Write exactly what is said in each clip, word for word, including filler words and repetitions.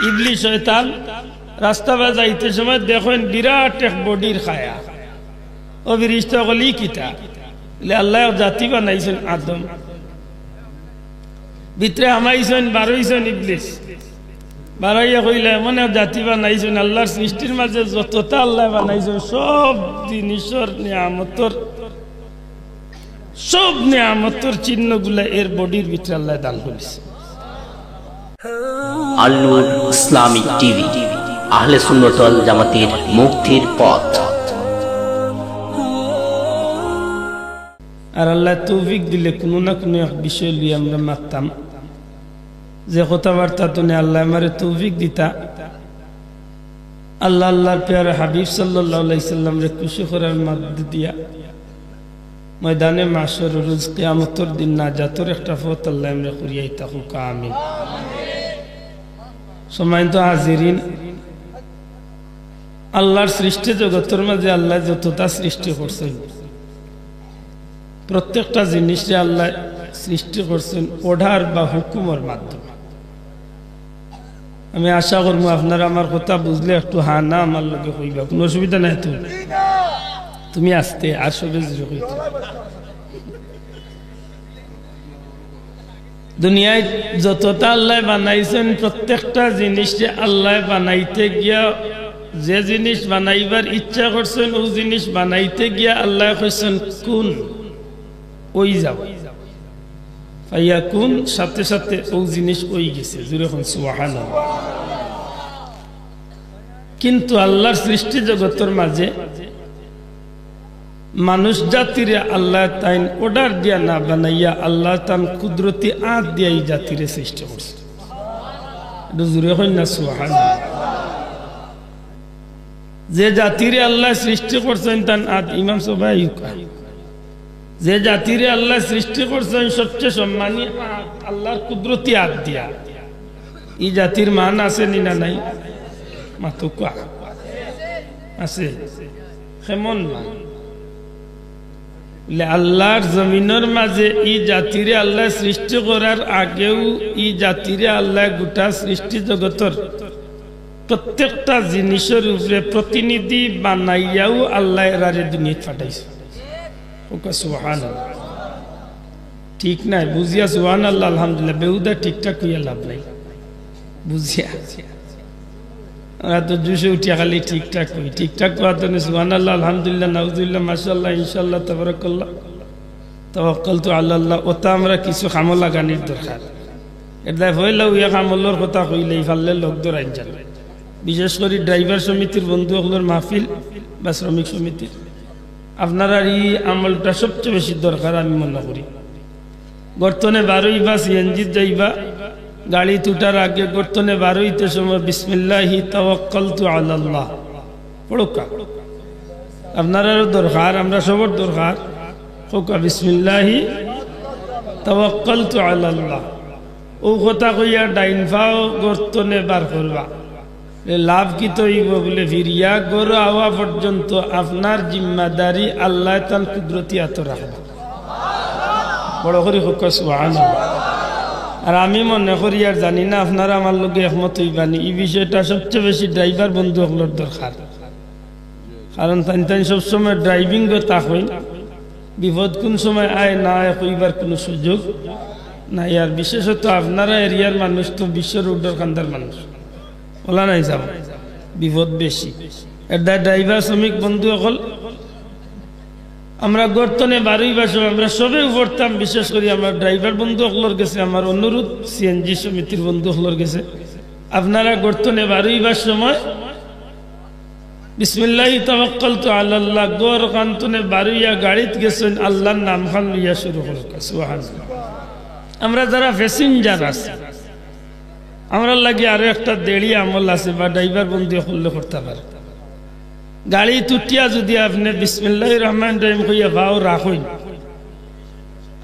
ইবলিস শয়তান রাস্তা বায় যাইতে সময় দেখইন বিরাট এক বডির কায়া। ও ফিরিস্তা অকল, "ই কিতা?" বলে, "আল্লায় এক জাতি বানাইছইন আদম, ভিতরে হামাইছইন, বারইছইন ইবলিস।" বারইয়া কইলা, "এমন এক জাতি বানাইছইন, আল্লার সৃষ্টির মাঝে যততা আল্লায় বানাইছইন, সব জিনিসর নিয়ামতর, সব নিয়ামতর চিহ্নগুলা এর বডির ভিতরে আল্লায় দান করিছে।" আল-নূর ইসলামিক টিভি, আহলে সুন্নত ওয়াল জামাতের মুক্তির পথ। আর আল্লায় তৌফিক দিলে কুনু না কুনু এক বিষয় লইয়া আমরা মাততাম, যে কথাবার্তা তুনে আল্লায় আমারে তৌফিক দিতা, আল্লাহ, আল্লার পেয়ারা হাবিব সাল্লাল্লাহু আলাইহি সাল্লামরে খুশি করার মধ্য দিয়া ময়দানে মাশর রোজ কিয়ামতর দিন নাজাতর একটা পথ আল্লায় আমরারে করিয়া দিতা। কউক্কা আমিন। সম্মানিত হাজিরিন, আল্লার সৃষ্টি জগতর মাঝে আল্লায় যততা সৃষ্টি করছইন, প্রত্যেকটা জিনিসরে আল্লায় সৃষ্টি করছইন order বা হুকুমর মাধ্যমে। আমি আশা করমু আপনারা আমার কথা বুঝলে একটু হা না আমার লগে কইবা, কুনু অসুবিধা নাই তো? তুমি আস্তে আর সবে জোরে কইতে। দুনিয়াত যততা আল্লায় বানাইছইন, প্রত্যেকটা জিনিসরে আল্লায় বানাইতে গিয়া, যে জিনিস বানাইবার ইচ্ছা করছইন, অউ জিনিস বানাইতে গিয়া আল্লায় কইছইন, "কুন, অই যাও।" ফায়াকুন, সাথে সাথে অউ জিনিস অইগেছে। জোরে কউন সুবহানাল্লাহ। কিন্তু আল্লার সৃষ্টি জগতর মাঝে মানুষ জাতিরে আল্লায় তাইন order দিয়া না বানাইয়া আল্লায় তান কুদরতি আত দিয়া ই জাতিরে সৃষ্টি করছইন। একটু জোরে কইন না সুবহানাল্লাহ। যে জাতিরে আল্লায় সৃষ্টি করছইন তান আত, ইমাম সবাই, যে জাতিরে আল্লায় সৃষ্টি করছইন সবচেয়ে সম্মানী আত, আল্লার কুদরতি আত দিয়া, ই জাতির মান আছে নি না নাই? মাতুক্কা। আছে। কেমন মান? বলে, আল্লার জমিনর মাঝে ই জাতিরে আল্লায় সৃষ্টি করার আগেউ ই জাতিরে আল্লায় গোটা সৃষ্টি জগতর প্রত্যেকটা জিনিসর উপরে প্রতিনিধি বানাইয়াউ আল্লায় এরারে দুনিয়াত পাঠাইছইন। কউক্কা সুবহানাল্লাহ। ঠিক নায়, বুঝিয়া সুবহানাল্লাহ, আলহামদুলিল্লাহ, বেহুদা ঠিকঠাক কইয়া লাভ নাই। বুঝিয়া। আমরা তো জোশে উঠিয়া খালি ঠিকঠাক কই। ঠিকঠাক কওয়ার জন্য সুবহানাল্লাহ, আলহামদুলিল্লাহ, নাউজুবিল্লাহ, মাশাআল্লাহ, ইনশাআল্লাহ, তাবারাকাল্লাহ, তাওয়াক্কালতু আলাল্লাহ, অতা আমরা কিছু কামো লাগানির দরকার। এর দায় পয়লা অউ এক আমলর কথা কইলে, ই পারলে লোক ধরাইন যান। বিশেষ করি ড্রাইভার সমিতির বন্ধু অকলর মাহফিল বা শ্রমিক সমিতির, আপনারার ই আমলটা সবচেয়ে বেশি দরকার আমি মনে করি। গর্তনে বারইবা, সিএনজিত যাইবা, গাড়িত উঠার আগে গর্তনে বারইতে সময় বিসমিল্লাহি তাওয়াক্কালতু আলাল্লাহ পড়উক্কা। আপনারারও দরকার, আমরা সবর দরকার। কউক্কা বিসমিল্লাহি তাওয়াক্কালতু আলাল্লাহ। অউ কথা কইয়া ডাইন পাও গর্তনে বার করবা। এ লাভ কিতা অইবো? বলে, ফিরিয়া ঘরো আওয়া পর্যন্ত আপনার জিম্মাদারি আল্লায় তান কুদরতি আতো রাখবা। বড় করি কউক্কা সুবহানাল্লাহ। আর আমি মনে করি, আর জানি না আপনারা আমার লগে একমত অইবা নি, ই বিষয়টা সবচেয়ে বেশি ড্রাইভার বন্ধু অকলর দরকার। কারণ তাইন তাইন সবসময় ড্রাইভিংও থাকইন, বিপদ কুন সময় আয় না আয় কইবার কুনু সুযোগ নাই। আর বিশেষত আপনারা এরিয়ার মানুষ তো বিশ্ব রোডর কান্দার মানুষ, অলা নায় যাও, বিপদ বেশি। এর দায় ড্রাইভার শ্রমিক বন্ধু অকল, আমরা গর্তনে বারইবার সময় আমরা সবেউ পড়তাম, বিশেষ করি আমার ড্রাইভার বন্ধু অকলর গেছে আমার অনুরোধ, সিএনজি সমিতির বন্ধু অকলর গেছে, আপনারা গর্তনে বারইবার সময় বিসমিল্লাহি তাওয়াক্কালতু আলাল্লাহ, ঘর কান্তনে বারইয়া গাড়িত গেছইন, আল্লার নাম খান লইয়া শুরু করউক্কা। সুবহানাল্লাহ। আমরা যারা প্যাসেঞ্জার আছি, আমরার লাগি আরো একটা দেড়ি আমল আছে, বা ড্রাইভার বন্ধু অকলে করতা পারে। গাড়িত উঠিয়া যুদি আপনে বিসমিল্লাহির রহমানির রহিম কইয়া পাও রাখইন,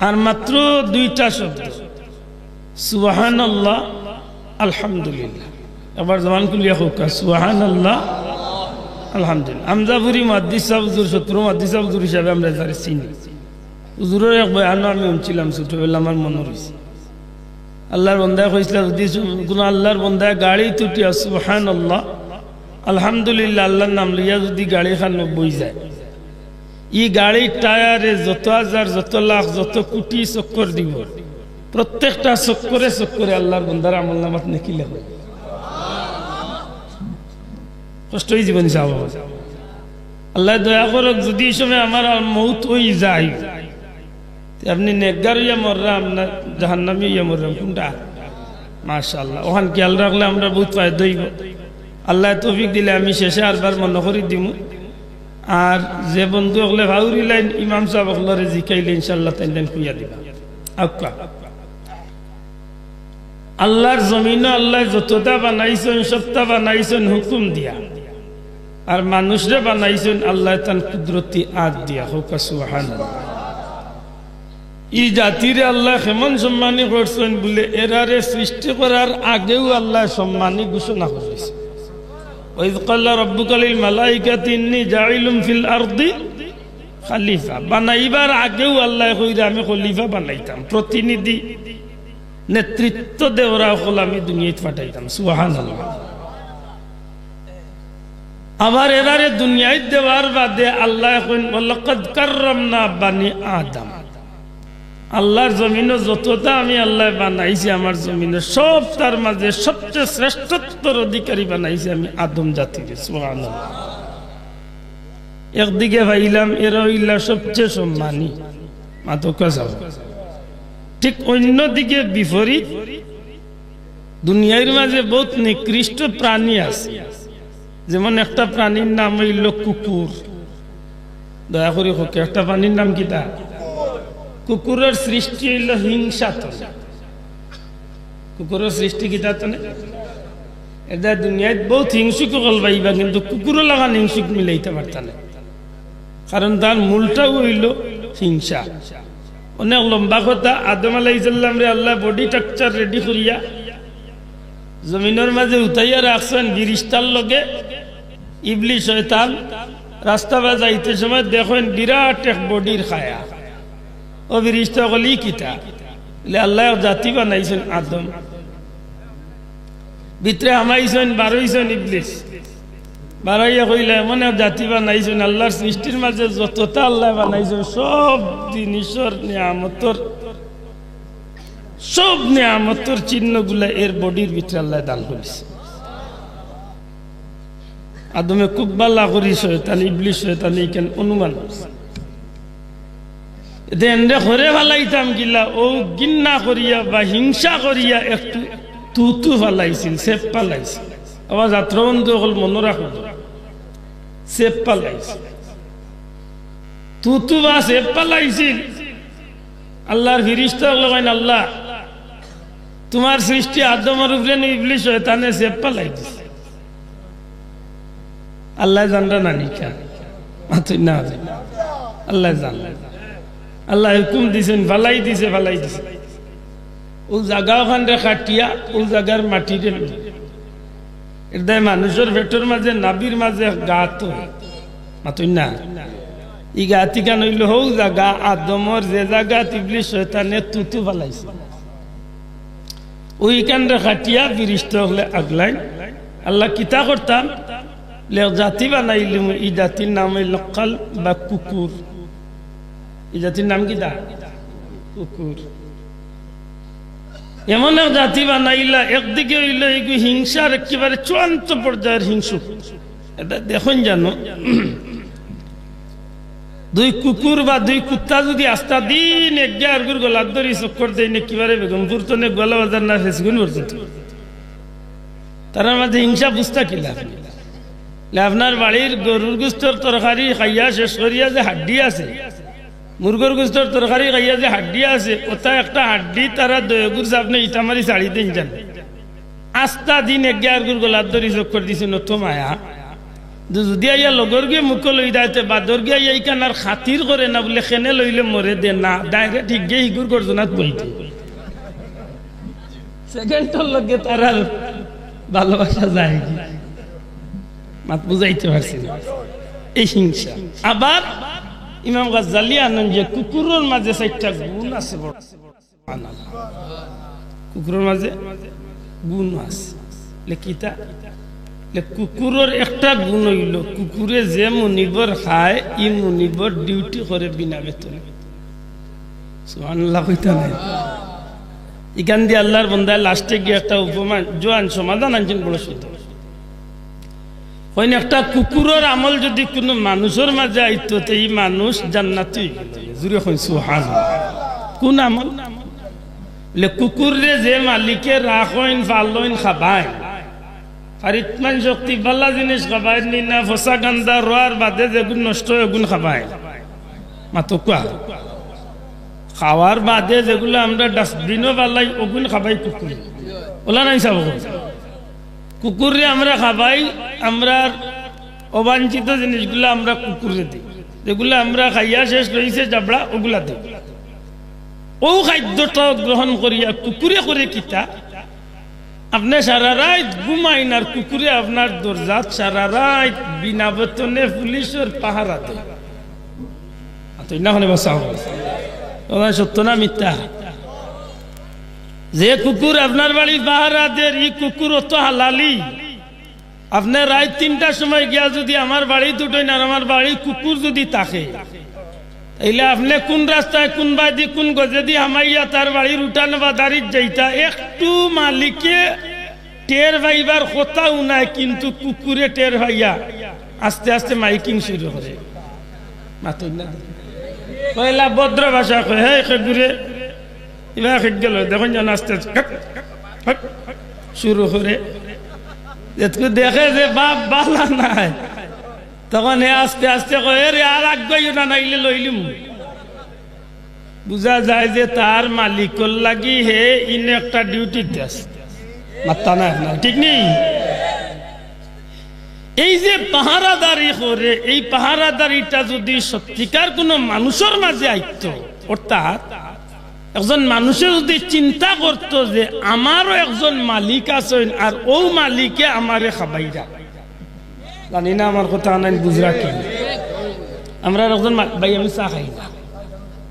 আর মাত্র দুইটা শব্দ, সুবহানাল্লাহ, আলহামদুলিল্লাহ। একবার জবান খুলিয়া কউক্কা, সুবহানাল্লাহ, আলহামদুলিল্লাহ। আমজাপুরি মুহাদ্দিস সাব হুজুর, সত্র মুহাদ্দিস সাব হুজুর হিসাবে আমরা যারে চিনি। হুজুরর এক বয়ানও আমি হুনছিলাম ছোটবেলা, আমার মনো রইছে। আল্লাহর বন্দায় কইছলা, যদি কোনো আল্লাহর বন্দায় গাড়িত উঠিয়া সুবহানাল্লাহ, আলহামদুলিল্লাহ, আল্লাহর নাম লইয়া যদি গাড়ি খানো বই যায়, ই গাড়ির টায়ারে যত হাজার, যত লাখ, যত কোটি চক্কর দিব, প্রত্যেকটা চক্করে চক্করে আল্লাহর বন্দার আমল নামাত নেকি লেখা। কষ্ট অই জীবন সাহেব। আল্লাহ দয়া করুক, যদি এই সময় আমার আর মৌত অই যায়, তে আপনি নেকগার অইয়া মররাম না জাহান্নামি অইয়া মররাম, কোনটা? মাশাআল্লাহ, ওখান খেয়াল রাখলে আমরা বহুত ফায়দা অইব। আল্লাহ তৌফিক দিলে আমি শেষে আরবার মনে করি দিমু। আর যে বন্ধু অকলে ফাউরিলাইন ইমাম সাহেব অকলরে জিকাইলে ইনশাআল্লাহ তাইন তাইন কইয়া দিবা। আক্কা। আল্লাহর জমিনও আল্লাহ যতটা বানাইছইন, সবটা বানাইছইন হুকুম দিয়া। আর মানুষরে বানাইছইন আল্লাহ তান কুদরতি আত দিয়া। কউক্কা সুবহানাল্লাহ। ই জাতিরে আল্লাহ কেমন সম্মানী করছইন বলে, এরারে সৃষ্টি করার আগেউ আল্লাহ সম্মানী ঘোষণা করিছে। وإذ قال ربك للملائكة إني جاعل في الأرض خليفة। বানাইবার আগেউ আল্লাহ কইরা আমি খলিফা বানাইতাম, প্রতিনিধি, নেতৃত্ব দেওরা অকল আমি দুনিয়াত পাঠাইতাম। সুবহানাল্লাহ। আবার এরারে দুনিয়াত দেওয়ার বাদে আল্লাহ কইন, "ওয়ালাকাদ কাররামনা বানি আদম।" আল্লাহর জমিনও যতটা আমি আল্লাহ বানাইছি, আমার জমিনও সবটার মাঝে সবচেয়ে শ্রেষ্ঠত্বর অধিকারী বানাইছি আমি আদম জাতিরে। সুবহানাল্লাহ। একদিকে পাইলাম এরা অইলা সবচেয়ে সম্মানী, মাতকা যাও। ঠিক অন্যদিকে বিপরীত, দুনিয়ার মাঝে বহুত নিকৃষ্ট প্রাণী আছে। যেমন একটা প্রাণীর নাম অইল কুকুর। দয়া করি কউক্কা, একটা প্রাণীর নাম কিতা? কুকুরর সৃষ্টি অইল হিংসা থনে। কুকুরর সৃষ্টি কিতা থনে? এটা দুনিয়াত বহুত হিংসুক অকল পাইবা, কিন্তু কুকুরর লাখান হিংসুক মিলাইতা পারতা নায়। কারণ তার মূলটাউ অইল হিংসা। অনেক লম্বা কথা, আদম আলাইহিস সালামরে আল্লাহ body structure ready করিয়া জমিনর মাঝে উঠাইয়া রাখছইন ফিরিস্তার লগে। ইবলিস শয়তান রাস্তা বায় যাইতে সময় দেখইন বিরাট এক বডির কায়া। ও ফিরিস্তা অকল, "ই কিতা?" বলে, "আল্লাহ এক জাতি বানাইছইন আদম।" ভিতরে হামাইছইন, বারইছইন ইবলিস। বারইয়া কইলা, "এমন এক জাতি বানাইছইন, আল্লাহর সৃষ্টির মাঝে যতটা আল্লাহ বানাইছইন, সব জিনিসর নিয়ামতর, সব নিয়ামতর চিহ্নগুলা এর বডির ভিতরে আল্লাহ দান করিছে।" আদমে খুব ভালা করি শয়তান, ইবলিস শয়তানে ইখান অনুমান করছে। এতে এনরে করে ফালাইতাম কিলা, অউ ঘিন্না করিয়া বা হিংসা করিয়া একটু তুতু ফালাইছিল, ছেপ ফালাইছিল। আবার যাত্রাবন্ধু অকল মনো রাখো, ছেপ ফালাইছিল। তুতু বা ছেপ ফালাইছিল। আল্লাহর ফিরিস্তা অকলে কইন, "আল্লাহ, তুমার সৃষ্টি আদমর উপরে নু ইবলিস শয়তানে ছেপ ফালাই দিছে।" আল্লাহ জানরা না নিকা? মাতইন না। আল্লাহ জানরা। আল্লাহ হুকুম দিছইন, ফালাই দিছে, ফালাই দিছে। অউ জাগা অখানরে কাটিয়া, অউ জাগার মাটিরে লইয়া। এরদায় মানুষর পেটর মাঝে, নাভির মাঝে গাত অয়। মাতইন না। ই গাত ইখান অইল হউ জাগা আদমর, যে জাগাত ইবলিস শয়তানে তুতু ফালাইছে। অউ ইখানরে কাটিয়া ফিরিস্তা অকলে আগলাইন। আল্লাহ কিতা করতাম? বলে এক জাতি বানাইলিমু, ই জাতির নাম অইল কালব বা কুকুর। ই জাতির নাম কিতা? কুকুর। এমন এক জাতি বানাইলা, একদিকে অইল ইগু হিংসার একেবারে চূড়ান্ত পর্যায়র হিংসুক। এটা দেখইন জানো, দুই কুকুর বা দুই কুত্তা যদি আস্তা দিন এগিয়ে আরগুর গলাত ধরি চক্কর দেইন, একেবারে বেগমপুর তনে গোয়ালা বাজার না ফেসগুন পর্যন্ত, তারার মাঝে হিংসা বুঝতা কিলা? লে আপনার বাড়ির গরুর গোস্তর তরকারি খাইয়া শেষ করিয়া যে হাড্ডি আছে, মুরগর গোস্তর তরকারি খাইয়া যে হাড্ডি আছে, ওটা একটা হাড্ডি তারা দয়গুর সামনে ইটা মারি ছাড়ি দেইন জানো। আস্তা দিন এগিয়ে আরগুর গলাত ধরি চক্কর দিছে নত মায়া। দু-, যদি আইয়া লগর গিয়ে মুখ লই দাইতে বাদর গিয়ে আইয়া ইখান আর খাতির করে না বলে, "কেনে লইলে মরে দে না, direct হিগিয়ে হিগুর গর্জনাত বইতে।" সেকেন্ডর লগে তারার ভালোবাসা যায় কি? মাত বুঝাইতে পারছি না। এই হিংসা। আবার ইমাম গাজ্জালি আনন যে কুকুরর মাঝে চাইরটা গুণ আছে বড়। কুকুরর মাঝে গুণ আছে। লে কিতা? লে কুকুরর একটা গুণ অইলো, কুকুরে যে মনিবর খায়, ই মনিবর ডিউটি করে বিনা বেতনে। সুবহানাল্লাহ কইতা নাই? ইখান দি আল্লার বন্দায় লাস্টে গিয়া একটা উপমা, জোয়ান সমাধান আনছইন, বড় সুন্দর। কইন, একটা কুকুরর আমল যুদি কুনু মানুষর মাঝে আইতো, তে ই মানুষ জান্নাতি অইগেলো। জুরে কইন সুবহানাল্লাহ। কুন আমল? লে কুকুররে যে মালিকে রাখইন, ফালইন, খাবাইন, ফারিতমান শক্তি বালা জিনিস খাবাইন নি না, ফসা গান্দা রোয়ার বাদে যেগুন নষ্ট অয়, ওগুন খাবাইন। মাতউক্কা। খাওয়ার বাদে যেগুলা আমরা ডাস্টবিনো ফালাই, ওগুন খাবাই কুকুর। ওলা নাই সাব? কুকুররে আমরা খাবাই, আমরার অবাঞ্ছিত জিনিসগুলা আমরা কুকুররে দেই। যেগুলা আমরা খাইয়া শেষ অইছে জাবড়া, ওগুলা দেই। ও খাদ্যটা গ্রহণ করিয়া কুকুরে করে কিতা? আপনে সারা রাইত ঘুমাইন আর কুকুরে আপনার দরজাত সারা রাইত বিনা বেতনে পুলিশর পাহারা দেয়। আতই না হনে বাঁচাও। ওরা সত্য না মিথ্যা? যে কুকুর আপনার বাড়ি পাহারা দের, ই কুকুর অত হালালি। আপনে রাইত তিনটার সময় গিয়া যুদি আমার বাড়িত উঠইন আর আমার বাড়িত কুকুর যুদি থাকে, তাইলে আপনে কুন রাস্তায়, কুন বায়দি, কুন গজেদি হামাইয়া তার বাড়ির উঠান বা দাড়িত যাইতা, একটু মালিকে টের পাইবার কথাউ নাই, কিন্তু কুকুরে টের পাইয়া আস্তে আস্তে মাইকিং শুরু করে। মাতইন না। পয়লা ভদ্র ভাষা কয়, "হে, হে ঘুরে।" ইবা হে গেল, দেখইন যেন আস্তে আস্তে হক, হক শুরু করে। যেতকু দেখে যে বাপ বালা নাই, তখন হে আস্তে আস্তে কয়, "এ রে, আর আগুয়াইও না, নাইলে লইলিমু।" বুঝা যায় যে তার মালিকর লাগি হে ইনো একটা ডিউটিত আছে। মাত্তা না, না, ঠিক নি? এই যে পাহারাদারি করে, এই পাহারাদারিটা যুদি সত্যিকার কুনু মানুষর মাঝে আইতো, অর্থাৎ একজন মানুষে যুদি চিন্তা করতো যে আমারও একজন মালিক আছইন আর অউ মালিকে আমারে খাবাইরা, জানি না আমার কথা আনাইন বুঝরা কি। আমরার একজন মা-, ভাই, আমি চা খাই না,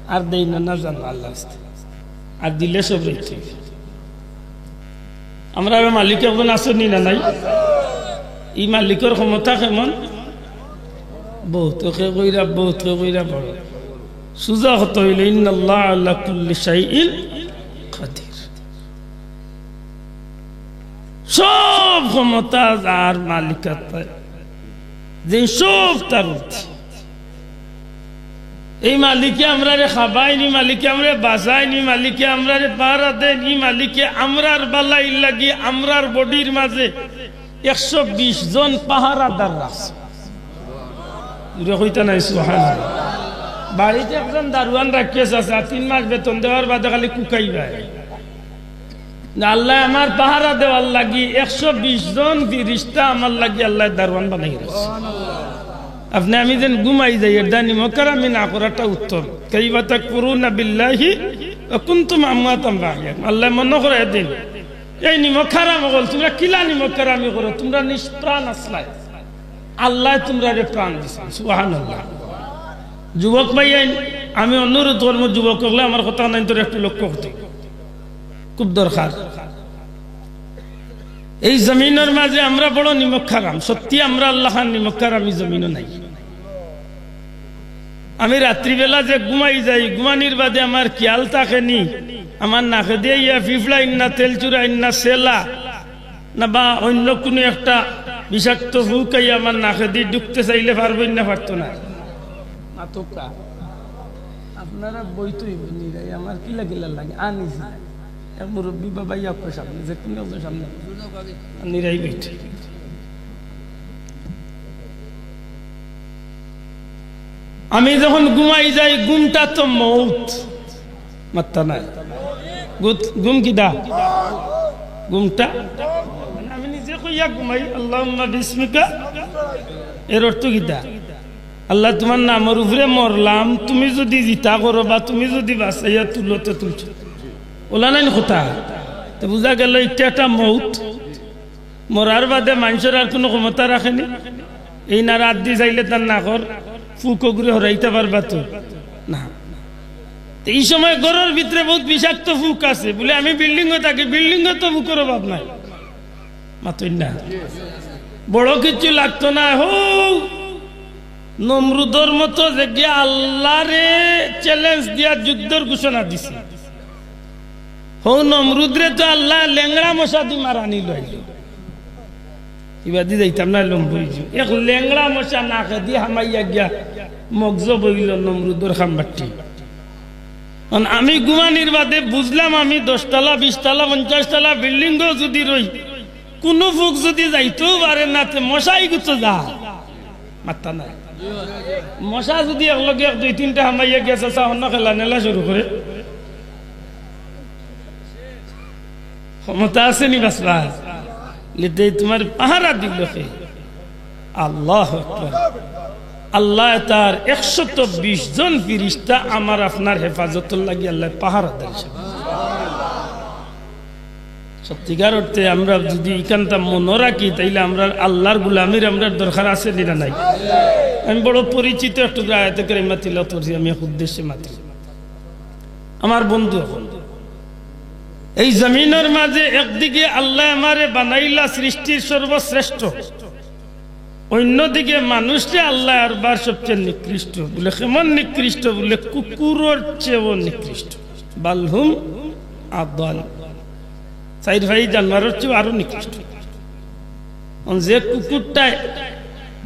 আর দেই না, না জানো আল্লাহ আস্তে, আর দিলে সব রইছে। আমরার মালিক একজন আছইন নি না নাই? ই মালিকর ক্ষমতা কেমন? বহুত কে কইরা, বহুত কে কইরা বড়। সুজা কথা অইলো, "ইন্নাল্লাহ আলা কুল্লি শাইইন কাদির।" সব ক্ষমতা যার মালিকাত, যে সব তার অধীন। এই মালিকে আমরারে খাবাইন, ই মালিকে আমরারে বাঁচাইন, ই মালিকে আমরারে পাহারা দেইন, ই মালিকে আমরার বালাইর লাগি আমরার বডির মাঝে একশো বিশ জন পাহারাদার রাখছে। জুরে কইতা নাই সুবহানাল্লাহ। বাড়িত একজন দারোয়ান রাখিয়া আছে, আর তিন মাস বেতন দেওয়ার বাদে খালি কুকাইবায়। না, আল্লায় আমার পাহারা দেওয়ার লাগি একশো বিশ জন ফিরিস্তা আমার লাগি আল্লায় দারোয়ান বানাই রাখছে। আপনে আমি যেন ঘুমাই যাই, এর দায় নিমক হারামি না করাটা উত্তম। কাইফা তাকফুরুনা বিল্লাহি ওয়া কুনতুম আমওয়াতান ফাআহইয়াকুম। আল্লায় মনো করাই দিন, এই নিমক হারাম অকল, তুমরা কিলা নিমক হারামি করো, তুমরা নিষ্প্রাণ আছলায়, আল্লায় তুমরারে প্রাণ দিছইন। সুবহানাল্লাহ। যুবক ভাইয়াইন, আমি অনুরোধ করমু, যুবক অকলে আমার কথা নাইন তোর একটু লক্ষ্য করতে, খুব দরকার। এই জমিনর মাঝে আমরা বড় নিমক হারাম, সত্যি আমরা আল্লাহ খান নিমক হারাম, ই জমিনো নাই। আমি রাত্রিবেলা যে ঘুমাই যাই, ঘুমানির বাদে আমার খিয়াল থাকে নি, আমার নাকেদি ইয়া ফিফড়া ইন্না, তেলচুরা ইন্না, সেলা, না বা অন্য কুনু একটা বিষাক্ত ফুক আইয়া আমার নাকেদি ঢুকতে চাইলে পারবো ইন্না, পারতো না। মাতউক্কা। আপনারা বইতই নিরাই, আমার কিলা কিলা লাগে, আনিছি। এক মুরব্বী বাবা ইয়া কয় সামনে, যে কুনু একজন সামনে। নিরাই বইতে। আমি যখন ঘুমাই যাই, ঘুমটা তো মউত। মাত্তা নাই। গুত-, ঘুম কিতা? ঘুমটা? মানে আমি নিজে কইয়া ঘুমাই, "আল্লাহুম্মা বিসমিকা।" এর অর্থ কিতা? আল্লাহ, তুমার নামর উপরে মরলাম, তুমি যুদি জিতা করো বা তুমি যুদি বাঁচাইয়া তুলো, তে তুলছো। ওলা নাইন কথা? তে বুঝা গেল, ইটা একটা মউত। মরার বাদে মানষর আর কুনু ক্ষমতা রাখে নি। এই না রাত দি যাইলে তার নাকর ফুক অগুরে হরাইতা পারবা তো না। এই সময় ঘরর ভিতরে বউত বিষাক্ত ফুক আছে, বুলে, "আমি বিল্ডিংও থাকি, বিল্ডিংও তো ফুকর অভাব নাই।" মাতইন না, বড় কিচ্ছু লাগতো না। হো, নমরুদর মতো যেগিয়ে আল্লারে চ্যালেঞ্জ দিয়া যুদ্ধর ঘোষণা দিছে, হো নমরুদরে তো আল্লায় লেংড়া মশা দি মারানি লইল। ইবাদি যাইতাম না, লম্বুই যু। এক লেংড়া মশা নাকে দি হামাইয়া গিয়া মগজ বইল নমরুদর খাম্বাটি। কারণ আমি ঘুমানির বাদে বুঝলাম, আমি দশ তলা, বিশ তলা, পঞ্চাশ তলা বিল্ডিংও যদি রই, কুনু ফুক যদি যাইতেও পারে না, তে মশাই গুতো যা। মাত্তা নাই। মশা যদি একলগে এক দুই তিনটা হামাইয়া গিয়া চাচা অন্য খেলা নেলা শুরু করে, ক্ষমতা আছে নি বাঁচবার? লেতে তোমার পাহারা দিল কে? আল্লাহু আকবার। আল্লায় তার একশত বিশ জন ফিরিস্তা আমার আপনার হেফাজতর লাগি আল্লায় পাহারা দেন। সত্যিকার অর্থে আমরা যদি ইখানটা মনো রাখি, তাইলে আমরার আল্লার গুলামির আমরার দরকার আছে নি না নাই? আমি বড় পরিচিত এক টুকরা আয়াতে কারিমা তিলাওয়াত করছি, আমি এক উদ্দেশ্যে মাত্র। আমার বন্ধু, এই জমিনর মাঝে একদিকে আল্লায় আমারে বানাইলা সৃষ্টির সর্বশ্রেষ্ঠ, অন্যদিকে মানুষরে আল্লায় আরবার সবচেয়ে নিকৃষ্ট। বুলে, "কেমন নিকৃষ্ট?" বুলে, "কুকুরর চেয়েও নিকৃষ্ট।" বালহুম আদাল। চাইর ভাই জানোয়ারর চেয়েও আরো নিকৃষ্ট। অন যে কুকুরটায়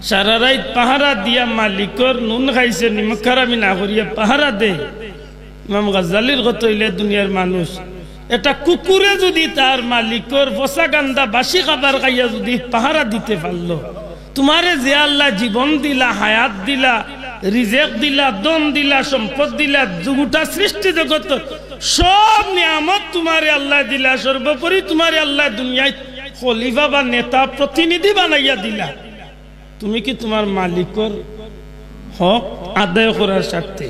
সারা রাইত পাহারা দিয়া মালিকর নুন খাইছে, নিমক হারামি না করিয়া পাহারা দে, ইমাম গাজ্জালির কথা অইলে দুনিয়ার মানুষ, এটা কুকুরে যদি তার মালিকর পচা গান্দা বাসি খাবার খাইয়া যদি পাহারা দিতে পারলো, তোমারে যে আল্লায় জীবন দিলা, হায়াত দিলা, রিজেক দিলা, ধন দিলা, সম্পদ দিলা, গোটা সৃষ্টি জগত সব নিয়ামত তোমারে আল্লায় দিলা, সর্বোপরি তোমারে আল্লায় দুনিয়াত খলিফা বা নেতা প্রতিনিধি বানাইয়া দিলা। তুমি কি তোমার মালিকর হক আদায় করার স্বার্থে,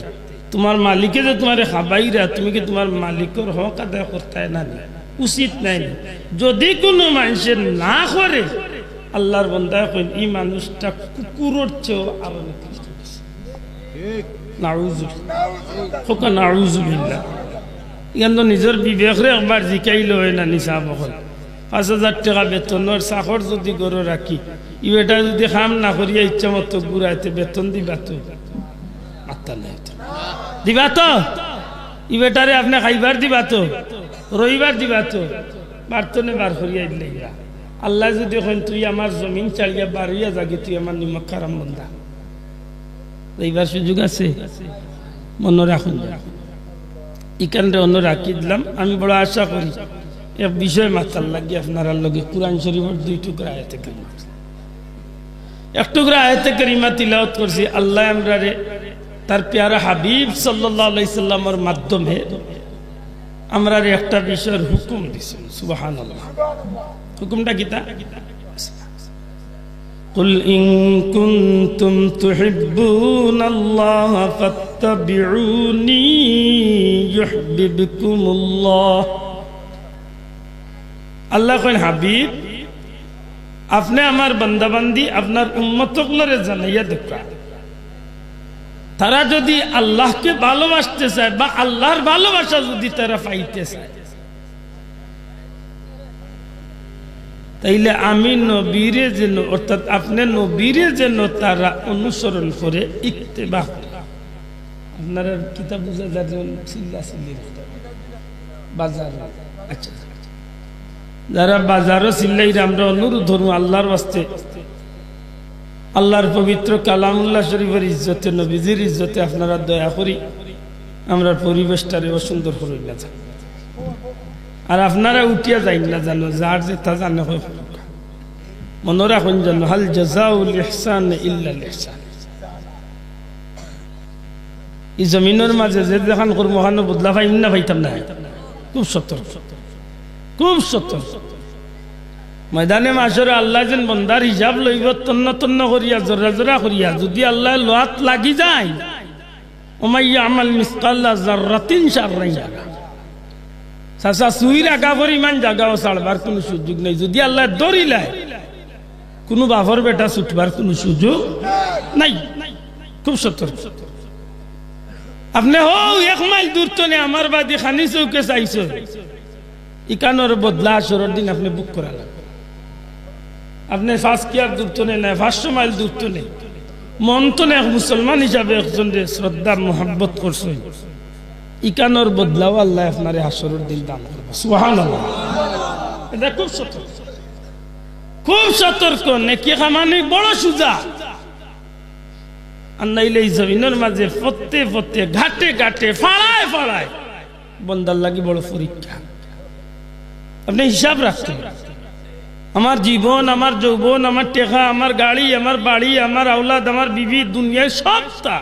তোমার মালিকে যে তোমারে খাবাইরা, তুমি কি তোমার মালিকর হক আদায় করতায় না নি? উচিত নায় নি? যদি কুনু মানষে না করে, আল্লার বন্দায় কইন, "ই মানুষটা কুকুরর চেয়েও আরো নিকৃষ্ট।" নাউজুবিল্লাহ। হোক নাউজুবিল্লাহ। ইয়ান তো নিজর বিবেকরে একবার জিকাইলে অয় না নি সাব অকল। পাঁচ হাজার টেকা বেতনর চাকর যদি ঘরো রাখি, ই বেটায় যদি কাম না করিয়া ইচ্ছা মতো ঘুরায়, তে বেতন দিবা তো? মাত্তা নাই তো। দিবা তো? ই বেটারে আপনে খাইবার দিবা তো? রইবার দিবা তো? বারতনে বার করিয়া দিলাইবা। আল্লায় যদি কইন, "তুই আমার জমিন ছাড়িয়া বার অইয়া যাগি, তুই আমার নিমক হারাম বন্দা।" এইবার সুযোগ আছে, মনো রাখইন। ইখানরে অনো রাখি দিলাম। আমি বড় আশা করি এক বিষয় মাতার লাগি আপনারার লগে কোরআন শরীফর দুই টুকরা আয়াতে কারিমা, এক টুকরা আয়াতে কারিমা তিলাওয়াত করছি। আল্লায় আমরারে তার পেয়ারা হাবিব সাল্লাল্লাহু আলাইহি সাল্লামর মাধ্যমে আমরারে একটা বিষয়র হুকুম দিছইন। সুবহানাল্লাহ। হুকুমটা কিতা? قل إن كنتم تحبون الله فاتبعوني يحببكم الله। আল্লায় কইন, "হাবিব, আপনে আমার বান্দাবান্দি, আপনার উম্মত অকলরে জানাইয়া দেউক্কা, তারা যদি আল্লাহকে ভালোবাসতে চায় বা আল্লাহর ভালোবাসা যদি তারা পাইতে চায়, তাইলে আমি নবীরে যেন, অর্থাৎ আপনে নবীরে যেন তারা অনুসরণ করে, ইত্তেবা করে।" আপনারার কিতা বুঝা যায় যেন চিল্লা চিল্লি বাজার। আচ্ছা, যারা বাজারো চিল্লাইরা, আমরা অনুরোধ করমু আল্লাহর ওয়াস্তে, আল্লাহর পবিত্র কালামুল্লাহ শরীফর ইজ্জতে, নবীজির ইজ্জতে আপনারা দয়া করি আমরার পরিবেশটারে অসুন্দর করইন না যান। আর আপনারা উঠিয়া যাইন না জানো, যার যেটা জানে হয়। মনো রাখইন জানো, হাল জাযাউল ইহসান ইল্লাল ইহসান। ই জমিনর মাঝে যে যেখান কর্মকাণ্ড বদলা পাইমু না পাইতাম না, খুব সতর্ক, খুব সতর্ক। ময়দানে মাশরে আল্লায় যেন বন্দার হিসাব লইবা তন্ন তন্ন করিয়া, জোরা জোরা করিয়া। যদি আল্লায় লওয়াত লাগি যায়, ওমাই ইয়ামাল মিসকালা জাররাতিন শাররান ইয়ারা। চাচা, সুইর আগা পরিমাণ জাগাও ছাড়বার কুনু সুযোগ নাই। যদি আল্লায় ধরিলায়, কুনু বাপর বেটা ছুটবার কুনু সুযোগ নাই। খুব সতর্ক। আপনে হউ এক মাইল দূর তনে আমার বাদি খানি চউখে চাইছইন, ইখানর বদলা হাশরর দিন আপনে ভোগ করা লাগবো। আপনে পাঁচ কিয়ার দূর তনে নায়, পাঁচশো মাইল দূর তনে, মন তনে এক মুসলমান হিসাবে একজনরে শ্রদ্ধা মহব্বত করছইন, ইখানর বদলাও আল্লায় আপনারে হাশরর দিন দান করবা। সুবহানাল্লাহ। ইটা খুব সতর্ক, খুব সতর্ক। নেকি কামানি বড় সুজা, আর নাইলে ই জমিনর মাঝে পথে পথে, ঘাটে ঘাটে, পাড়ায় পাড়ায় বন্দার লাগি বড় পরীক্ষা। আপনে হিসাব রাখছইন, আমার জীবন, আমার যৌবন, আমার টেকা, আমার গাড়ি, আমার বাড়ি, আমার আওলাদ, আমার বিবি, দুনিয়ার সবতা।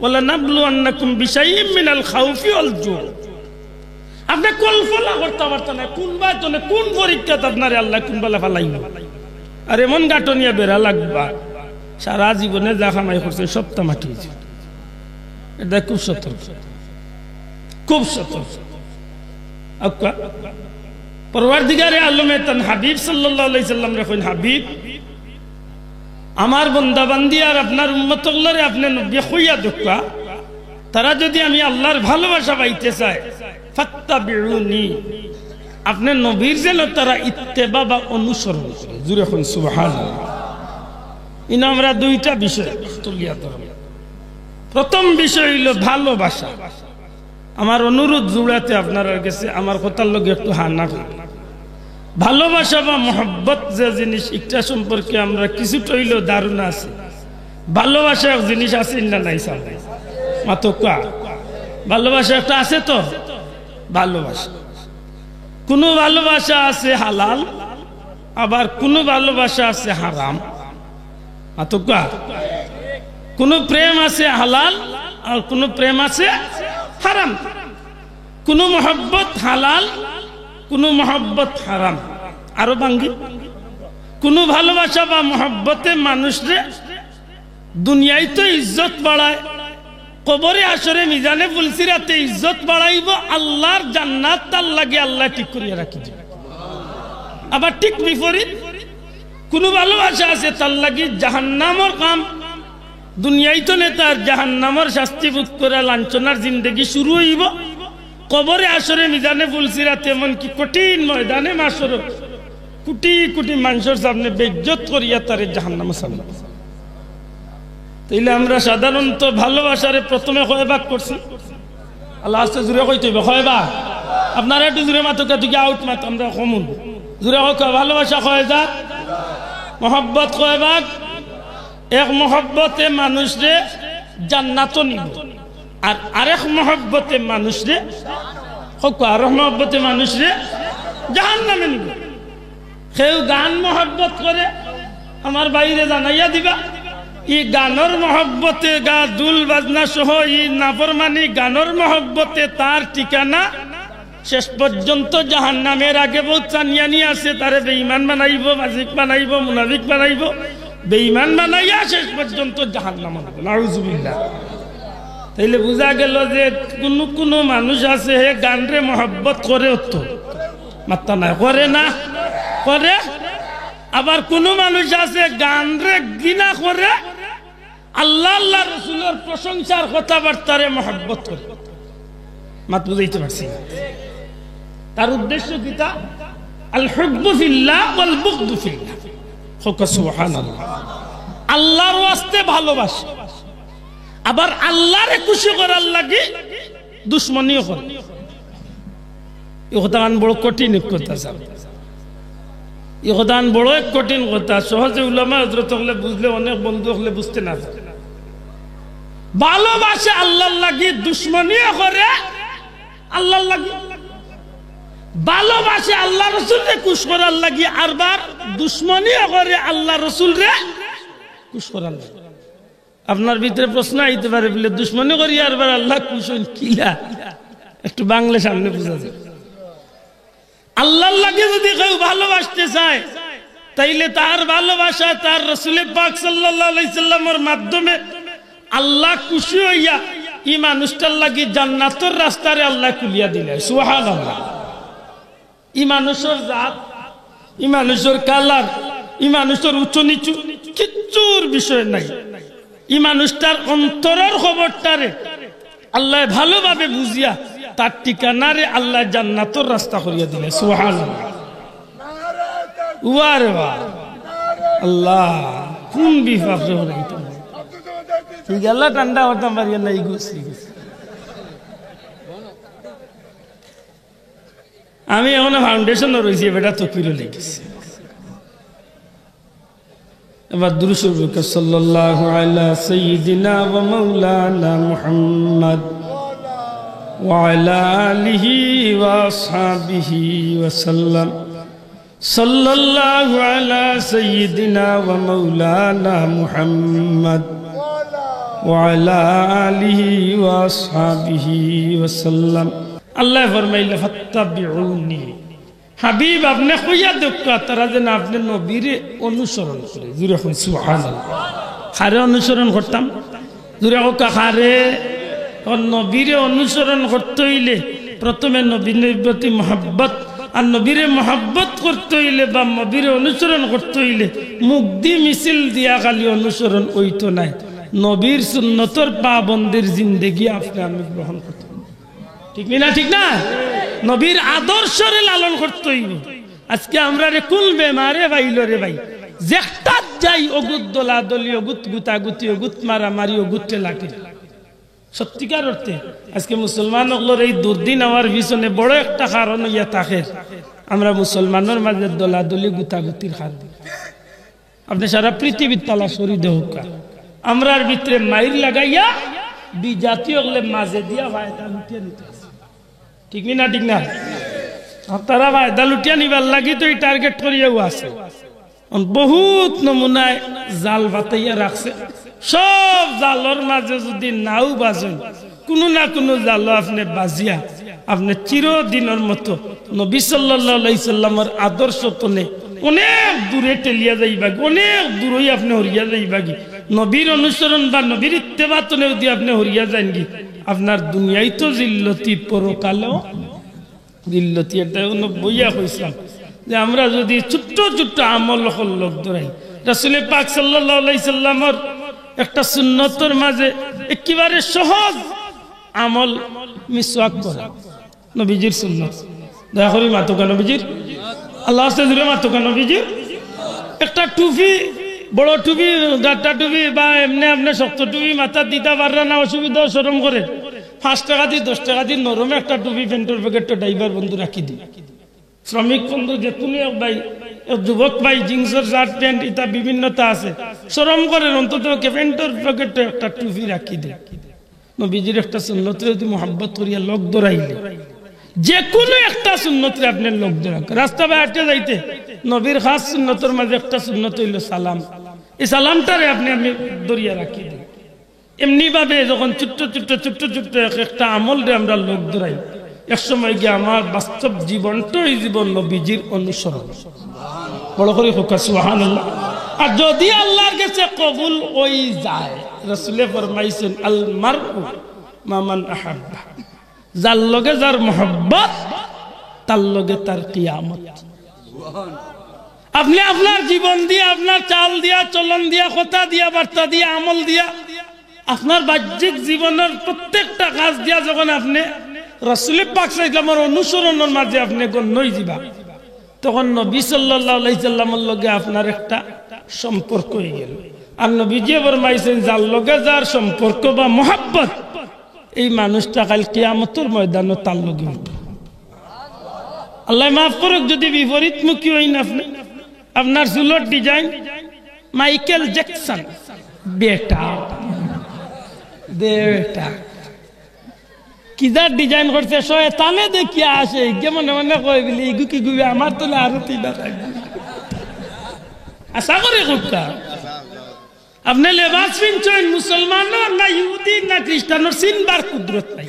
ওয়ালানাবলুয়ান্নাকুম বিশাইইম মিনাল খাউফি ওয়াল জু। আপনে কল্পনা করতা পারতা নায়, কুনবায় তনে কুন পরীক্ষাত আপনারে আল্লায় কুনবালা ফালাইবো। আর এমন গাটনিয়া বেড়া লাগবা, সারা জীবনে যা কামাই করছইন, সবতা মাটি অইযিবো। ইটা খুব সতর্ক, খুব সতর্ক। আক্কা, পরওয়ারদিগারে আলমে তান হাবিব সাল্লাল্লাহু আলাইহি সাল্লামরে কইন, হাবিব, আমার বন্দা বান্দি আর আপনার উম্মত অকলরে আপনে নবীয়ে কইয়া দেউক্কা, তারা যুদি আমি আল্লার ভালোবাসা পাইতে চায়, ফাত্তাবিউনি, আপনে নবীর যেন তারা ইত্তেবা বা অনুসরণ করে। জুরে কইন সুবহানাল্লাহ। ইনো আমরা দুইটা বিষয় তুলিয়া ধরমু। প্রথম বিষয় অইলো ভালোবাসা। আমার অনুরোধ জুড়াতে আপনারার গেছে, আমার কথার লগে একটু হা না কইন। ভালোবাসা বা মহব্বত যে জিনিস, ইটা সম্পর্কে আমরা কিছুটা অইলেও ধারণা আছে। ভালোবাসা এক জিনিস আছে না নাই সাব? মাতউক্কা। ভালোবাসা একটা আছে তো? ভালোবাসা। কুনু ভালোবাসা আছে হালাল, আবার কুনু ভালোবাসা আছে হারাম। মাতউক্কা। কুনু প্রেম আছে হালাল, আর কুনু প্রেম আছে হারাম। কুনু মহব্বত হালাল, কুনু মহব্বত হারাম। আরো ভাঙ্গি, কুনু ভালোবাসা বা মহব্বতে মানুষরে দুনিয়াইত ইজ্জত বাড়ায়, কবরে হাশরে মিজানে পুলসিরাতে ইজ্জত বাড়াইবো, আল্লার জান্নাত তার লাগি আল্লায় ঠিক করিয়া রাখি দিবা। আবার ঠিক বিপরীত, কুনু ভালোবাসা আছে তার লাগি জাহান্নামর কাম, দুনিয়াইত নে তার জাহান্নামর শাস্তি ভোগ করা লাঞ্ছনার জিন্দেগি শুরু অইবো, কবরে হাশরে মিজানে পুলসিরাতে এমনকি কঠিন ময়দানে মাশরো কুটি কুটি মানষর সামনে বেইজ্জত করিয়া তারে জাহান্নামো ছাড়িবো। তাইলে আমরা সাধারণত ভালোবাসারে প্রথমে কয় ভাগ করছি? আল্লাহ আস্তে জুরে কইতে অইবো, কয় ভাগ? আপনারা একটু জুরে মাতউক্কা, তুই কি আউট মাত, আমরা কমুন। জুরে কউক্কা, ভালোবাসা কয় ভাগ? মহব্বত কয় ভাগ? এক মহব্বতে মানুষরে জান্নাতো নিবো, আর আরেক মহব্বতে মানুষরে, কউক্কা, আরেক মহব্বতে মানুষরে জাহান্নামে নিবো। কেউ গান মহব্বত করে, আমার ভাইরে জানাইয়া দিবা, ই গানর মহব্বতে, গা দুল বাজনা সহ ই নাফরমানি গানর মহব্বতে তার ঠিকানা শেষ পর্যন্ত জাহান্নাম। এর আগে বউত চানিয়ানি আছে, তারে বেঈমান বানাইবো, ফাসিক বানাইবো, মুনাফিক বানাইবো, বেঈমান বানাইয়া শেষ পর্যন্ত জাহান্নামো নিবো। নাউজুবিল্লাহ। তাইলে বুঝা গেল যে কুনু কুনু মানুষ আছে, হে গানরে মহব্বত করে অত, মাত্তা নাই, করে না, করে। আবার কুনু মানুষ আছে গানরে ঘৃণা করে, আল্লাহ, আল্লার রসুলর প্রশংসার কথাবার্তারে মহব্বত করে। মাত বুঝাইতে পারছি না? তার উদ্দেশ্য কিতা? আল হুব্বু ফিল্লাহ ওয়াল বুগদু ফিল্লাহ। কউক্কা সুবহানাল্লাহ। আল্লার ওয়াস্তে ভালোবাসে, আবার আল্লারে খুশি করার লাগি দুশমনিও করে। ই কথাখান বড় কঠিন এক কথা, সাব। ই কথাখান বড় এক কঠিন কথা। সহজে উলামা হজরত অকলে বুঝলে, অনেক বন্ধু অকলে বুঝতে না পারে। ভালোবাসে আল্লার লাগি, দুশমনিও করে আল্লার লাগি। ভালোবাসে আল্লার রসুলরে খুশ করার লাগি, আরবার দুশমনিও করে আল্লার রসুলরে খুশ করার লাগি। আপনার ভিতরে প্রশ্ন আইতে পারে, বলে, দুশমনি করি আরবার আল্লাহ খুশ অইন কিলা? একটু বাংলা সামনে বুঝা যায়। আল্লার লাগি যুদি কেউ ভালোবাসতে চায়, তাইলে তার ভালোবাসা তার রসুলে পাক সাল্লাল্লাহু আলাইহি সাল্লামর মাধ্যমে আল্লাহ খুশি অইয়া ই মানুষটার লাগি জান্নাতর রাস্তারে আল্লায় খুলিয়া দিলে। সুবহানাল্লাহ। ই মানুষর জাত, ই মানুষর কালার, ই মানুষর উঁচু নিচু কিচ্ছুর বিষয় নাই। ই মানুষটার অন্তরর খবরটারে আল্লায় ভালোভাবে বুঝিয়া তার ঠিকানারে আল্লায় জান্নাতর রাস্তা করিয়া দিলে। সুবহানাল্লাহ। ওয়া রে ওয়া। আল্লাহ, কোন বিভাগ রে ওরা এটা? ঠিক আল্লাহ ঠান্ডা করতাম পারি না, এই গুছি। আমি এখনো ফাউন্ডেশনও রইছি, বেটা তকবিরও লেগেছে। এবার দুরূদ শরীফ পড়ুক্কা, সাল্লাল্লাহু আলা সাইয়্যিদিনা ওয়া মাওলানা মুহাম্মদ ওয়া আলা আলিহি ওয়া আসহাবিহি ওয়া সাল্লাম। সাল্লাল্লাহু আলা সাইয়্যিদিনা ওয়া মাওলানা মুহাম্মদ ওয়া আলা আলিহি ওয়া আসহাবিহি ওয়া সাল্লাম। আল্লায় ফরমাইলা, "ফাত্তাবিউনি।" হাবিব, আপনে কইয়া দেউক্কা, তারা যেন আপনে নবীরে অনুসরণ করে। জুরে কইন, সুবহানাল্লাহ। কারে অনুসরণ করতাম? জুরে কউক্কা, কারে? অউ নবীরে অনুসরণ করতে অইলে প্রথমে নবীর প্রতি মহব্বত, আর নবীরে মহব্বত করতে অইলে বা নবীরে অনুসরণ করতে অইলে মুখদি মিছিল দিয়া খালি অনুসরণ অইতো নায়। নবীর সুন্নতর পাবন্দির জিন্দেগি আপনে আমি গ্রহণ করতে অইবো। ঠিক নি না? ঠিক না? নবীর আদর্শরে লালন করতে অইবো। আজকে আমরারে কুল বেমারে পাইলো রে ভাই, যেকটাত যাই অগুত দলাদলি, অগুত গুতাগুতি, অগুত মারামারি, অগুত ঠেলাঠেলি। সত্যিকার অর্থে আজকে মুসলমান অকলর এই দুর্দিন অওয়ার পিছনে বড় একটা কারণ অইয়া থাকের আমরা মুসলমানর মাঝে দলাদলি গুতাগুতির কারণে। আপনে সারা পৃথিবীত তালাশ করি দেউক্কা, আমরার ভিতরে মাইর লাগাইয়া বিজাতি অকলে মাঝে দিয়া ফায়দা লুটিয়া নিতা আছে। ঠিক নি না? ঠিক না? আর তারা ফায়দা লুটিয়া নিবার লাগি তো এই টার্গেট করিয়াউ আছে। অন বহুত নমুনায় জাল পাতাইয়া রাখছে। সব জালর মাঝে যুদি নাও বাজইন, কুনু না কুনু জালো আপনে বাজিয়া, আপনে চিরদিনর মতো নবী সাল্লাল্লাহু আলাইহি সাল্লামর আদর্শ তনে অনেক দূরে ঠেলিয়া যাইবাগি, অনেক দূরই আপনে হরিয়া যাইবাগি। নবীর অনুসরণ বা নবীর ইত্তেবা তনে যুদি আপনে হরিয়া যাইনগি, আপনার দুনিয়াইতো জিল্লতি, পরকালেও জিল্লতি। একটা অন্য বইয়া কইছিলাম যে আমরা যুদি ছোট্ট ছোট্ট আমল অকল লগ ধরাই, রাসূলে পাক সাল্লাল্লাহু আলাইহি সাল্লামর একটা সুন্নতর মাঝে একেবারে সহজ আমল মিসওয়াক করা, নবীজির সুন্নত। দয়া করি মাতউক্কা নবীজির, আল্লাহ আস্তে জুরে মাতউক্কা নবীজির। একটা টুপি, বড় টুপি, গাট্টা টুপি বা এমনে আপনে শক্ত টুপি মাথাত দিতা পাররা না, অসুবিধা, শরম করে, পাঁচ টেকা দি, দশ টেকা দি নরম একটা টুপি প্যান্টর পকেটো ড্রাইভার বন্ধু রাখি দি। শ্রমিক বন্ধু যে কুনু এক ভাই, এক যুবক ভাই, জিন্সর শার্ট প্যান্ট ইতা বিভিন্নতা আছে, শরম করের অন্তত প্যান্টর পকেটো একটা টুপি রাখি দে। নবীজির একটা সুন্নতরে যুদি মহব্বত করিয়া লগ ধরাইলে, যে কুনু একটা সুন্নতরে আপনে লগ ধরাউক্কা। রাস্তা বায় আটিয়া যাইতে নবীর খাস সুন্নতর মাঝে একটা সুন্নত অইলো সালাম। এই সালামটারে আপনে আমি ধরিয়া রাখি দেই। এমনি ভাবে যখন ছোট্ট ছোট্ট, ছোট্ট ছোট্ট এক একটা আমলরে আমরা লগ ধরাই, এক সময় গিয়া আমার বাস্তব জীবনটাউ অইযিবো নবীজির অনুসরণ। বড় করি কউক্কা সুবহানাল্লাহ। আর যুদি আল্লার গেছে কবুল অই যায়, রাসূলে ফরমাইছইন, "আল মারউ মা মান আহাব্বা।" যার লগে যার মহব্বত, তার লগে তার কিয়ামত। আপনে আপনার জীবন দিয়া, আপনার চাল দিয়া, চলন দিয়া, কথা দিয়া, বার্তা দিয়া, আমল দিয়া, আপনার বাহ্যিক জীবনর প্রত্যেকটা কাজ দিয়া যখন আপনে রাসূলে পাক সাল্লাল্লাহু আলাইহি ওয়াসাল্লামর অনুসরণর মাঝে আপনে গণ্য অইযিবা, তখন নবী সাল্লাল্লাহু আলাইহি সাল্লামর লগে আপনার একটা সম্পর্ক অইগেলো। আর নবীজিয়ে ফরমাইছইন, যার লগে যার সম্পর্ক বা মহব্বত, এই মানুষটা কাইল কিয়ামতর ময়দানো তার লগে উঠবো। আল্লায় মাফ করউক যুদি বিপরীতমুখী অইন আপনে। আপনার চুলর design মাইকেল জ্যাকসন। বেটা। দে বেটা। কিজার design করছে, শয়তানে দেখিয়া আসে, ইগে মনে মনে কয় বুলি, "ইগু কিগু বে, আমার তলে আরো তিনটা থাকবে।" আশা করি কউক্কা। আপনে লেবাস পিনছইন, মুসলমানর না ইহুদি না খ্রিস্টানর, চিনবার কুদরত নাই।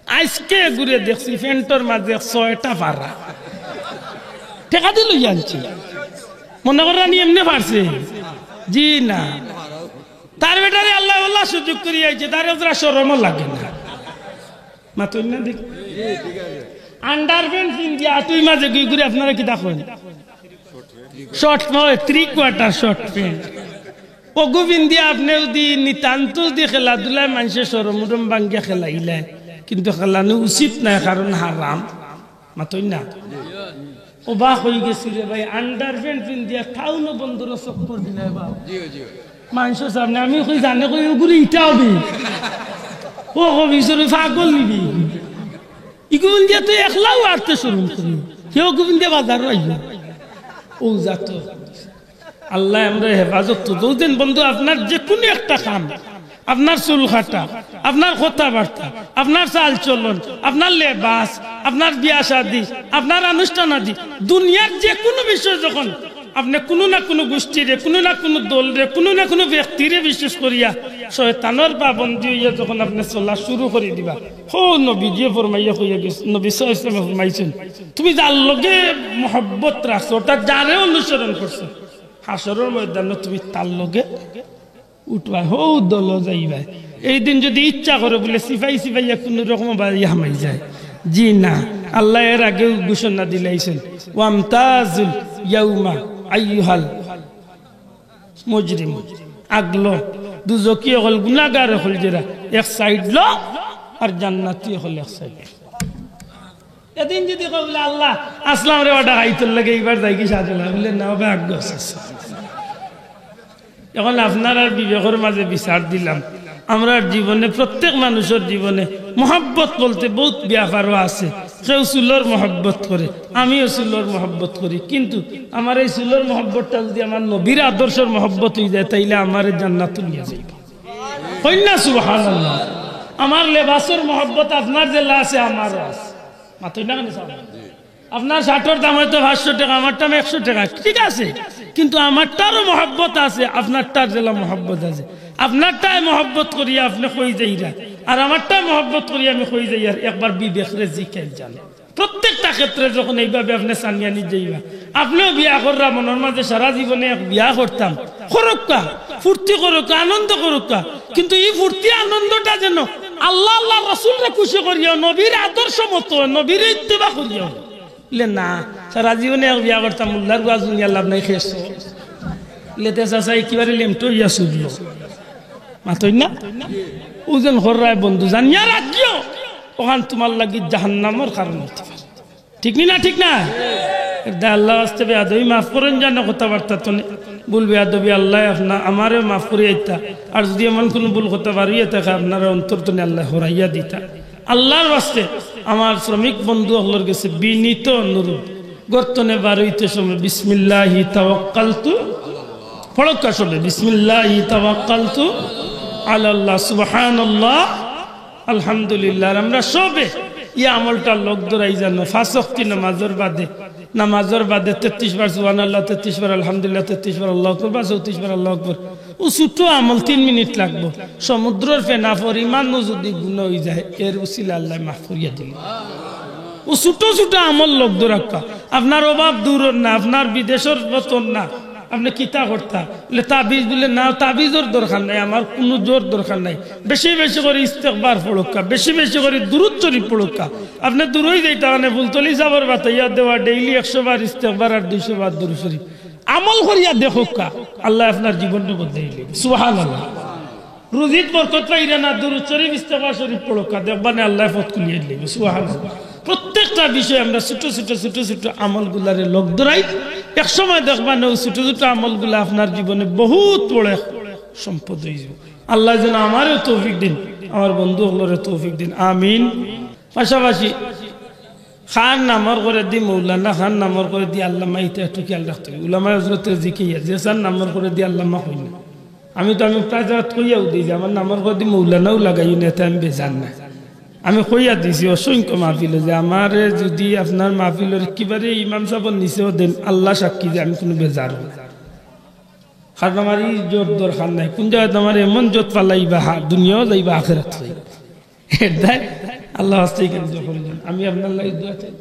আইজকে ঘুরে দেখছি, প্যান্টর মাঝে ছয়টা ফাড়া। টেকা দি লইয়া আনছি। মনে কররা নি এমনে ফাড়ছে? জি না। তার বেটারে আল্লায় অলা সুযোগ করি আইছে, তারে অতটা শরমও লাগে না। মাতইন না দেখি। Underpant পিন্দিয়া আটুই মাঝে ঘুরি ঘুরি আপনারা কিতা কইন? Short নয়, three quarter short pant। অগু পিন্দিয়া আপনে যদি নিতান্ত যদি খেলাধুলায় মানষে শরম উরম ভাঙ্গিয়া খেলাইলায়, কিন্তু খেলানি উচিত নায়, কারণ হারাম। মাতইন না? অবাক অইগেছি রে ভাই, underpant পিন্দিয়া টাউনো বন্দরো চক্কর দিলায় বা। মানষর সামনে আমি কই, জানে কই, ওগুলো ইটা হবে। ও কবি, সরে পাগল নিবি। ইগু পিন্দিয়া তো একলাও আটতে শরম করি। কেউ গু পিন্দিয়া বাজারো আইও। ও জাত। আল্লায় আমরারে হেফাজত তো দৌদিন বন্ধু, আপনার যে কুনু একটা কাম, আপনার চুল কাটা, আপনার কথাবার্তা, আপনার চাল চলন, আপনার লেবাস, আপনার বিয়া শাদী, আপনার আনুষ্ঠান আদি, দুনিয়ার যে কুনু বিষয় যখন আপনে কুনু না কুনু গুষ্টিরে, কুনু না কুনু দলরে, কুনু না কুনু ব্যক্তিরে বিশেষ করিয়া শয়তানর পাবন্দি অইয়া যখন আপনে চলা শুরু করি দিবা, হো নবীজিয়ে ফরমাইয়া কইয়া গেছে, নবী সাল্লাল্লাহু আলাইহি ওয়াসাল্লামে ফরমাইছইন, তুমি যার লগে মহব্বত রাখছো, অর্থাৎ যারে অনুসরণ করছো, হাশরর ময়দানো তুমি তার লগে উঠবায়, হউ দলো যাইবায়। এই দিন যদি ইচ্ছা করে বুলে সিফাই সিফাইয়া কুনু রকম বাড়ি হামাই যায়, জি না, আল্লায় এর আগেউ ঘোষণা দিলাইছইন, "ওয়ামতাজুল ইয়াউমা আইয়ুহাল মুজরিমুন।" আগলো দুজখি অকল, গুনাগার অকল যেরা এক সাইডলো, আর জান্নাতি অকল এক সাইড। এদিন যদি কও বুলে, "আল্লাহ, আসলাম রে ওটা খাইতর লাগে, এইবার যাই কি সাজলা?" বুলে, "না, ওবে আগ আছে।" এখন আপনারার বিবেকর মাঝে বিচার দিলাম, আমরার জীবনে, প্রত্যেক মানুষর জীবনে মহব্বত বলতে বউত ব্যাপারও আছে। কেউ চুলর মহব্বত করে, আমিও চুলর মহব্বত করি, কিন্তু আমার এই চুলর মহব্বতটা যদি আমার নবীর আদর্শর মহব্বত অইযায়, তাইলে আমারে জান্নাতো নিয়া যাইবো। কইন না সুবহানাল্লাহ। আমার লেবাসর মহব্বত আপনার যেলা আছে, আমারও আছে। মাতইন না কেনে সাব? আপনার শার্টর দাম হয়তো পাঁচশো টেকা, আমার দাম একশো টেকা, ঠিক আছে, কিন্তু আমারটারও মহব্বত আছে, আপনারটার যেলা মহব্বত আছে। আপনারটায় মহব্বত করিয়া আপনে কই যাইরা, আর আমারটায় মহব্বত করিয়া আমি কই যাইয়ার, একবার বিবেকরে জিকাইল জানো। প্রত্যেকটা ক্ষেত্রে যখন এইভাবে আপনে সানিয়া নিত যাইবা, আপনেও বিয়া কররা মনর মাঝে সারা জীবনে এক বিয়া করতাম, করউক্কা, ফুর্তি করউক্কা, আনন্দ করউক্কা, কিন্তু ই ফুর্তি আনন্দটা যেন আল্লাহ, আল্লাহর রসুলরে খুশি করিয়া, নবীর আদর্শ মতো, নবীর ইত্তেবা করিয়া। বুলে, "না, সারা জীবনে এক বিয়া করতাম, মোল্লার গুয়া দুনিয়ার লাভ নাই, খেয়েছো।" বুলে, "তে চাচা, একেবারে লেমটো ইয়া শুধলো।" মাতইন না? ওজন কররায় বন্ধু, জানিয়া রাখিও, ওখান তোমার লাগি জাহান্নামর কারণ অইতে পারে। ঠিক নি না? ঠিক না? এটা আল্লাহ ওয়াস্তে বেয়াদবি মাফ করইন জানো, কথাবার্তা তো নে-, ভুল বেয়াদবি আল্লাহ আপনা আমারে মাফ করি আইতা। আর যদি এমন কুনু ভুল কথা বারইয়া থাকে, আপনারা অন্তর তনে আল্লাহ হরাইয়া দিতা। আল্লাহর ওয়াস্তে আমার শ্রমিক বন্ধু অকলর গেছে বিনীত অনুরোধ, গর্তনে বারইতে সময় বিসমিল্লাহি তাওয়াক্কালতু, পড়উক্কা সবে, বিসমিল্লাহি তাওয়াক্কালতু আলাল্লাহ, সুবহানাল্লাহ, আলহামদুলিল্লাহ। আর আমরা সবে ই আমলটা লগ ধরাই জানো, পাঁচ ওয়াক্তি নামাজর বাদে, নামাজর বাদে তেত্রিশ বার সুবহানাল্লাহ, তেত্রিশ বার আলহামদুলিল্লাহ, তেত্রিশ বার আল্লাহু আকবার বা চৌত্রিশ বার আল্লাহু আকবার। ও ছোট আমল, তিন মিনিট লাগবো। সমুদ্রর ফেনা পরিমাণও যদি গুনা অইযায়, এর উসিলা আল্লায় মাফ করিয়া দিবা। ও ছোট ছোট আমল লগ ধরাউক্কা। আপনার অভাব দূরর না, আপনার বিদেশর বতন না, আপনে কিতা করতা? বুলে, "তাবিজ।" বুলে, "না, তাবিজর দরকার নাই, আমার কুনু জোর দরকার নাই। বেশি বেশি করি ইস্তেগফার পড়উক্কা, বেশি বেশি করি দুরূদ শরীফ পড়উক্কা।" আপনে দূরই যাইতা, মানে ফুলতলি সাবর বাতাইয়া দেওয়া, ডেইলি একশো বার ইস্তেগফার আর দুইশো বার দুরূদ শরীফ। আমল করিয়া দেখউক্কা, আল্লায় আপনার জীবনটা বদলাইলিবো। সুবহানাল্লাহ। রুজিত বরকত পাইরা না, দুরূদ শরীফ, ইস্তেগফার শরীফ পড়উক্কা, দেখবানে আল্লায় পথ খুলিয়া দিলাইবো। সুবহানাল্লাহ। প্রত্যেকটা বিষয়ে আমরা ছোট ছোট, ছোট ছোট আমলগুলারে লগ ধরাই, এক সময় দেখবানে অউ ছোট ছোট আমলগুলা আপনার জীবনে বউত বড় এক সম্পদ অইযিবো। আল্লায় যেন আমারেও তৌফিক দিন, আমার বন্ধু অকলরে তৌফিক দিন, আমিন। পাশাপাশি কার নামর করেদি মৌলানা, কার নামর করেদি আল্লামা, ইটা একটু খিয়াল রাখতে অইবো। উলামায়ে হযরতে জিকাইয়া, যে যার নামর করেদি আল্লামা কইন না। আমি তো, আমি প্রায় জাগাত কইয়াউ দেই যে আমার নামর করেদি মৌলানাও লাগাইও না, এতে আমি বেজার না। আমি কইয়া দিছি অসংখ্য মাহফিলো যে আমারে যদি আপনার মাহফিলর একেবারে ইমাম সাবর নিচেও দেইন, আল্লাহ সাক্ষী যে আমি কুনু বেজার অই না। কারণ আমার ই জোর দরকার নাই। কুন জাগাত আমার এমন জোর ফালাইবা, হা, দুনিয়াও যাইবা, আখেরাত যাইবা। এর দায় আল্লাহ ওয়াস্তে ইখান দোয়া করি দেন। আমি আপনার লাগি দোয়া চাই।